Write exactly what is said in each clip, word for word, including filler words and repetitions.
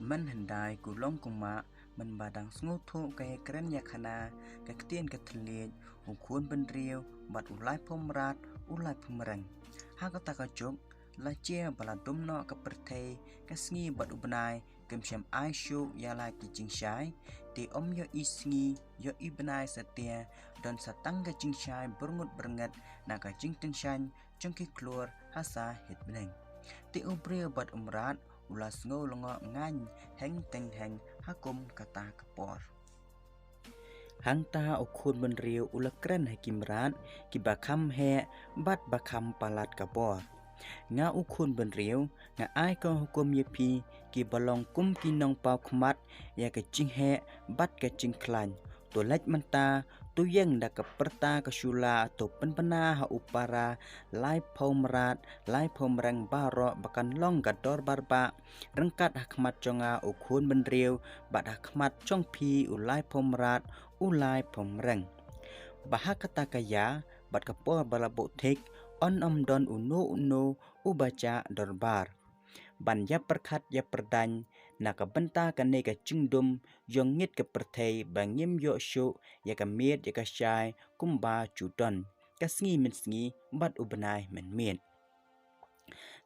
Mynhyndai ku long kumba mynba dang sngewthuh ka ïakren ïakhana, ka ktien ka thylliej, u khun bynriew bad u laiphew mrad, u laiphew mreng. Ha kata ka juk, la jia ba la dum noh ka pyrthei, ka sngi bad u bnai kim shym ai shuh ïa la ki jingshai. Te ym ïohi sngi ïohi bnai satia, don sa tang ka jingshai byrngut byrnget na ka jingtyngshaiñ jong ki khlur ha sahit bneng. Te u briew bad u mrad u la sngew lyngngoh ngaiñ heng teng heng ha kum kata ka por. Hangta u khun bynriew u la kren ha ki mrad kiba kham heh bad ba kham palat ka bor. Nga u khun bynriew, nga ai ka hukum ïa phi kiba long kum ki nongpaw khmat ïa ka jingheh bad ka jingkhlaiñ. To leit mynta, to ïeng da ka pyrta ka shula, to pynbna ha u para laiphew mrad, laiphew mreng baroh ba kan long ka dorbar bah ryngkat ha khmat jong nga u khun bynriew bad ha khmat jong phi u laiphew mrad, u laiphew mreng. Ba ha kata ka ïa bad ka por ba la buh thik, yn ym don uno uno uba jah dorbar ban ïapyrkhat ïapyrdaiñ na ka bynta kane ka jingdum jong ngit ka pyrthei ba ngim ïoh shuh ïa ka miet ïa ka shai kumba ju don, ka sngi mynsngi bad u bnai mynmiet.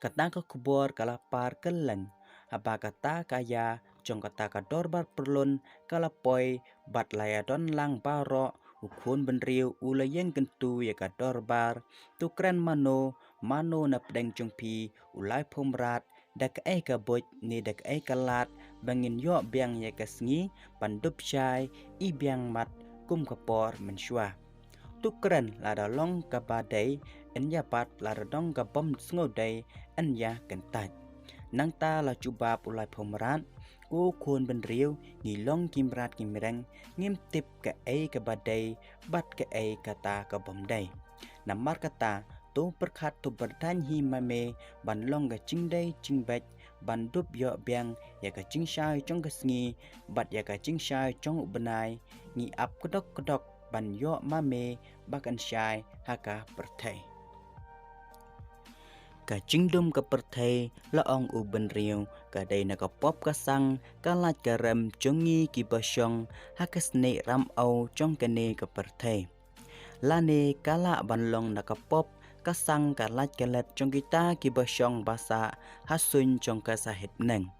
Kata ka khubor ka la par kylleng, haba kata ka ïa jong kata ka dorbar pyrlun ka la poi bad la ïadon lang baroh, u khun bynriew u la ïeng kyntu ïa ka dorbar, to kren mano mano na pdeng jong phi u laiphew mrad, da kaei ka buit ne da kaei ka lad ba ngin ïoh biang ïa ka sngi ban dup shai, i biang mat kum ka por mynshuwa. To kren lada long kaba dei, yn ïa bat, lada dang ka bym sngewdei, yn ïa kyntait. Nangta la jubab u laiphew mrad, ko khun bynriew, ngi long ki mrad ki mreng, ngim tip kaei kaba dei bad kaei kata ka bym dei. Namar kata, to pyrkhat to pyrdaiñ hi ma me ban long ka jingdei jingbeit, ban dup ïoh biang ïa ka jingshai jong ka sngi bad ïa ka jingshai jong u bnai. Ngi ap kdok kdok ban ïoh ma me ba kan shai ha ka pyrthei. Ka jingdum ka pyrthei, la ong u bynriew, ka dei na ka pop ka sang, ka lait ka rem jong ngi kiba shong ha ka snieh ram aw jong kane ka pyrthei. Lane ka lah ban long na ka pop ka sang, ka lait ka let jong kita kiba shong ba sah ha suiñ jong ka sahit bneng.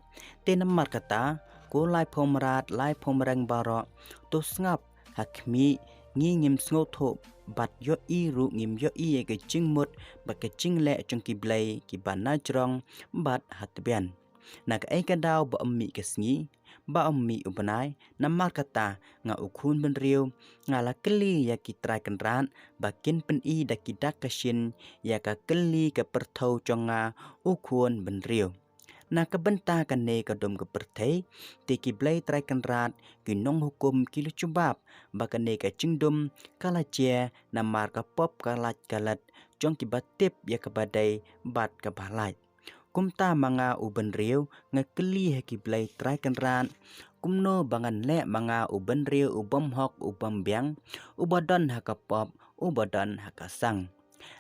Te namar kata, ko laiphew mrad laiphew mreng baroh, to sngap ha khmih, ngi ngim sngewthuh bad ïohi ruh ngim ïohi ïa ka jingmut bad ka jingleh jong ki blei kiba na jrong bad ha tbian. Na kaei ka daw ba ym mih ka sngi, ba ym mih u bnai? Namar kata, nga u khun bynriew, nga la kylli ïa ki trai kynrad ba kin pyni da ki dak ka shin ïa ka kylli ka pyrthew jong nga u khun bynriew. Na ka bynta kane ka dum ka pyrthei, te ki blei trai kynrad, ki nonghukum ki la jubab ba kane ka jingdum ka la jia namar ka pop ka lait ka let jong kiba tip ïa kaba dei bad kaba lait. Kumta ma nga u bynriew, nga kylli ha ki blei trai kynrad, kumno ba ngan leh ma nga u bynriew u bym hok u bym biang, uba don ha ka pop, uba don ha ka sang?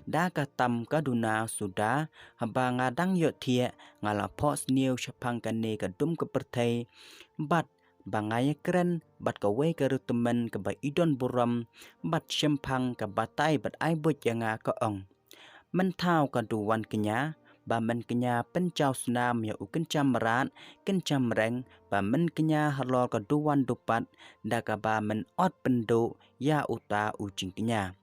Da ka tam ka duna suda, haba nga dang ïohthiah, nga la phohsniew shaphang kane ka dum ka pyrthei, bad ba nga ïakren bad kawei ka riewtymmen kaba i don burom bad shemphang, ka batai bad ai buit ïa nga, ka ong: Mynthaw ka duwan kñia, ba men kñia pynjaw snam ïa u kynja mrad kynja mreng, ba men kñia halor ka duwan dupat, da kaba men ot pynduh ïa uta u jingkñia.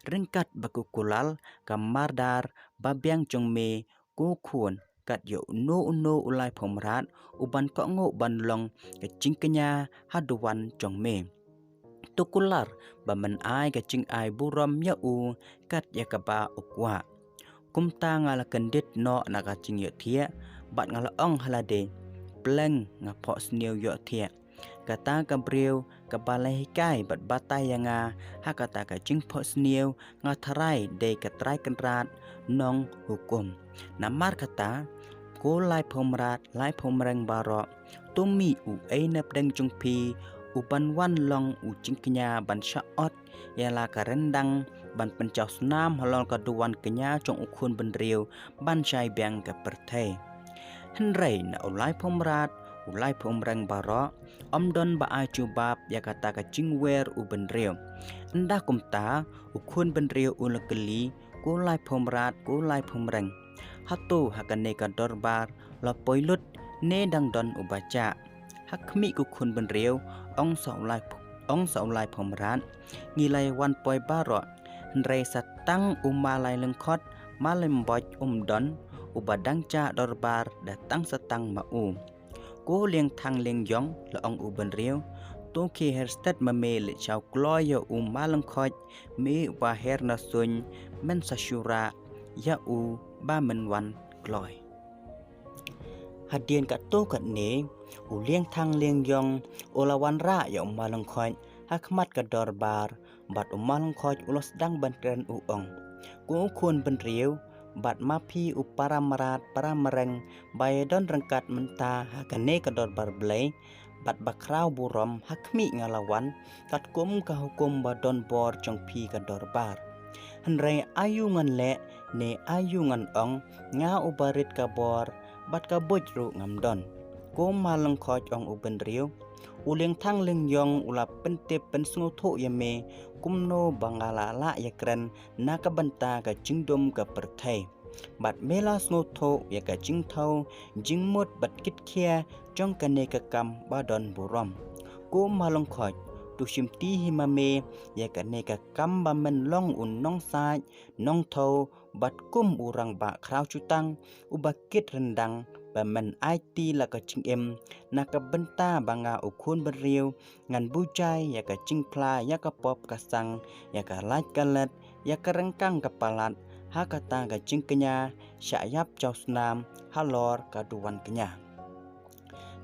Ryngkat ba ka kular ka mardar ba biang jong me, ko khun, kat ïa uno uno u laiphew mrad uban kohnguh ban long ka jingkñia ha duwan jong me. To kular ba men ai ka jingai burom ïa u kat ïa kaba u kwah. Kumta nga la kyndit noh na ka jingïohthiah bad nga la ong ha lade: Pleng, nga phohsniew ïohthiah. Kata ka briew kaba la hikai bad batai ïa nga ha kata ka jingphohsniew, nga tharai dei ka trai kynrad nonghukum. Namar kata, ko laiphew mrad laiphew mreng baroh, to mih uei na pdeng jong phi uban wan long u jingkñia ban shah ot ïa la ka ryndang, ban pynjaw snam halor ka duwan kñia jong u khun bynriew ban shai biang ka pyrthei. Hynrei na u laiphew mrad u Laiphew Mreng baroh, ym don ba ai jubab ïa kata ka jingwer u bynriew. Ynda kumta, u khun bynriew u la kylli, ko Laiphew Mrad, ko Laiphew Mreng, hato ha kane ka dorbar la poi lut ne dang don uba jah? Ha khmih ko khun bynriew, ong sa u Lai, ong sa u Laiphew Mrad, ngi la wan poi baroh, hynrei sa tang u Ma Lailyngkhot, Ma Lymboit um don, uba dang jah dorbar da tang sa tang ma u. Ko Liangthang Liangjong, la ong u bynriew, to khie her stet ma me leit sha u kloi ïa u Ma Lyngkhoit, me uba her na suiñ, men sa shu rah ïa u ba men wan kloi. Hadien katto katne, u Liangthang Liangjong u la wanrah ïa u Ma Lyngkhoit ha khmat ka dorbar, bad u Ma Lyngkhoit u la sdang ban kren, u ong, ko u khun bynriew, bad ma phi u para mrad para mreng ba ïadon ryngkat mynta ha kane ka dorbar Blei, bad ba khraw burom, ha khmih nga la wan katkum ka hukum ba don bor jong phi ka dorbar. Hynrei aïu ngan leh ne aïu ngan ong, nga uba rit ka bor bad ka buit ruh ngam don. Ko Ma Lyngkhoit, ong u bynriew, u Liangthang Liangjong u la pyntip pynsngewthuh ïa me kumno ba nga la lah ïakren na ka bynta ka jingdum ka pyrthei. Bad me la sngewthuh ïa ka jingthew jingmut bad kitkhia jong kane ka kam ba don burom. Ko Ma Lyngkhoit, to shimti hi ma me ïa kane ka kam ba men long u nongsaid nongthew bad kum u rangbah khraw jutang uba kit ryndang, ba men aiti la ka jingim na ka bynta ba nga u khun bynriew ngan bujai ïa ka jingphla ïa ka pop ka sang, ïa ka lait ka let, ïa ka ryngkang ka palat ha kata ka jingkñia shah ïap jaw snam halor ka duwan kñia.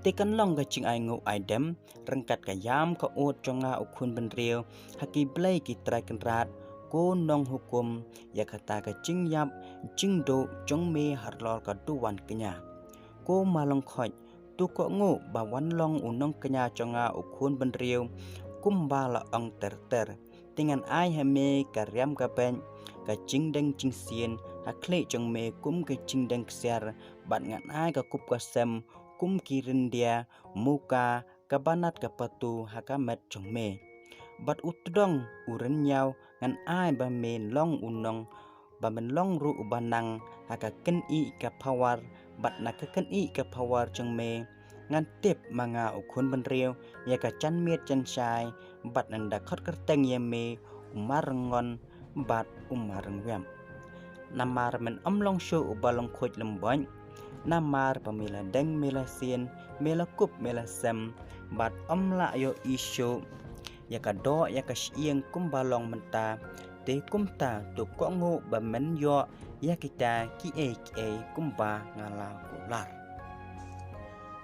Te kan long ka jingainguh aidem ryngkat ka ïam ka ud jong nga u khun bynriew ha ki blei ki trai kynrad, ko nonghukum, ïa kata ka jingïap jingduh jong me halor ka duwan kñia. Ko Ma Lyngkhoit, to kohnguh ba wan long u nongkñia jong nga u khun bynriew kumba la ong ter ter. Te ngan ai ha me ka riam ka beit, ka jingdeng jingsien ha khlieh jong me kum ka jingdeng ksiar, bad ngan ai ka kup ka sem kum ki ryndia, muka, ka banat ka patu ha ka met jong me. Bad u tdong u rynñiaw ngan ai ba me long u nong, ba men long ruh uba nang ha ka kynï ka phawar, bad na ka kynï ka phawar jong me ngan tip ma nga u khun bynriew ïa ka janmiet janshai, bad ngan da khot kyrteng ïa me u Mar Ryngon bad u Mar Ryngwiam. Namar men ym long shuh uba lyngkhuid lymboit, namar ba me la deng me la sien, me la kup me la sem, bad ym lah ïohi shuh ïa ka doh ïa ka shyieng kumba long mynta. Te kumta to kohnguh ba men ïoh ïa kita kiei kiei kumba nga la kular.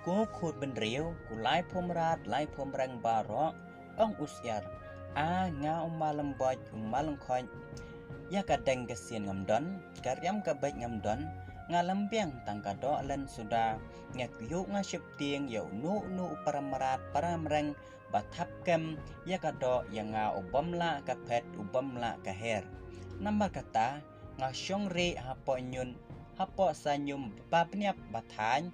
Ko khun bynriew, ko Laiphew Mrad Laiphew Mreng baroh, ong u Syiar, a nga u Ma Lymboit u Ma Lyngkhoit, ïa ka deng ka sien ngam don, ka riam ka beit ngam don, nga lymbiang tang ka doh len suda, nga kyiuh nga sheptieng ïa uno uno u para mrad para mreng ba thap kem ïa ka doh ïa nga u bym lah ka phet u bym lah ka her. Namar kata nga shong rieh hapoh ñiut hapoh sahñium ba bniap ba thaiñ.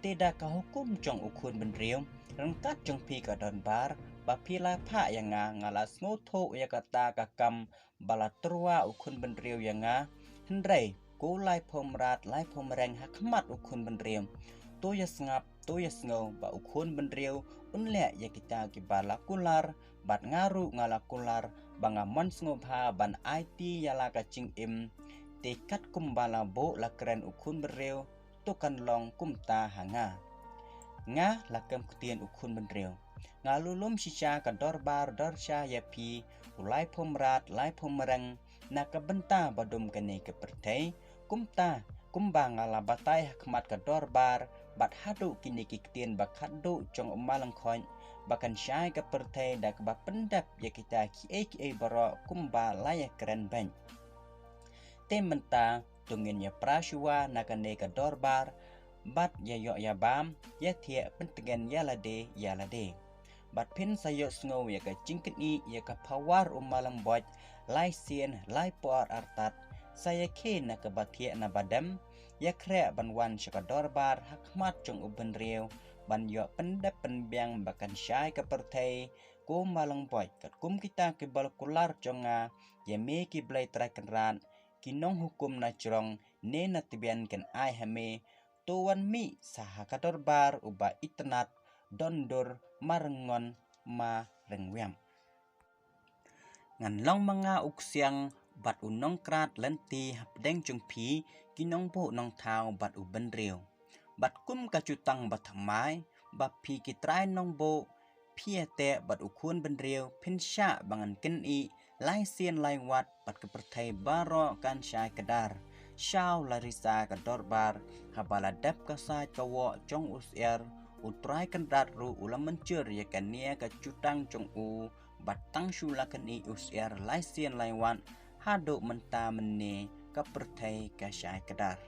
Te da ka hukum jong u khun bynriew ryngkat jong phi ka dorbar ba phi la phah ïa nga, nga la sngewthuh ïa kata ka kam ba la tyrwa u khun bynriew ïa nga. Hynrei ko Laiphew Mrad Laiphew Mreng ha khmat u khun bynriew, to ïa sngap to ïa sngew ba u khun bynriew un leh ïa kita kiba la kular, bad nga ruh nga la kular ba nga mon sngewbha ban aiti ïa la ka jingim. Te katkum ba la buh la kren u khun bynriew, to kan long kumta ha nga. Nga la kem ktien u khun bynriew, nga lulum shisha ka dorbar dorsha ïa phi u Laiphew Mrad Laiphew Mreng na ka bynta ba dum kane ka pyrthei, kumta kumba nga la batai ha khmat ka dorbar, bad haduh kine ki ktien ba khatduh jong u Ma Lyngkhoit, ba kan shai ka pyrthei da kaba pyndep ïa kita kiei kiei baroh kumba la ïa kren beit. Te mynta to ngin ïa pra shuwa na kane ka dorbar, bad ïa ïoh ïa bam, ïa thiah pyntngen ïa lade ïa lade. Bad phin sa ïohsngew ïa ka jingkynï ïa ka phawar u Ma Lymboit, lai sien lai por artat, sa ïa khie na kaba thiah na ba dem, ïa khreh ban wan sha ka dorbar ha khmat jong u bynriew, ban ïoh pyndep pynbiang ba kan shai ka pyrthei, ko Malang Boit, katkum kita ki bor kular jong nga, ïa me ki Blei Trai Kynrad, ki nonghukum na jrong, ne na tbian kin ai ha me, to wan mih sa ha ka dorbar uba itynnad, don dur, marngon, ma rngwiam. Ngan long ma nga u ksiang, bad u nongkrat lynti hapdeng jong phi, ki nongbuh nongthaw bad u bynriew. Bad kum ka jutang ba thymmai, ba phi ki trai nongbuh, phi ïateh bad u khun bynriew, phin shah ba ngan kynnoh, lai sien lai wat, bad ka pyrthei baroh kan shai kdar. Shaw la risa ka dorbar, haba la dep ka sait ka woh jong u syiar, u Trai Kynrad ruh u la mynjur ïa kane ka jutang jong u, bad tang shu la kynnoh u syiar lai sien lai wat, haduh mynta mynne ka pyrthei ka shai kdar.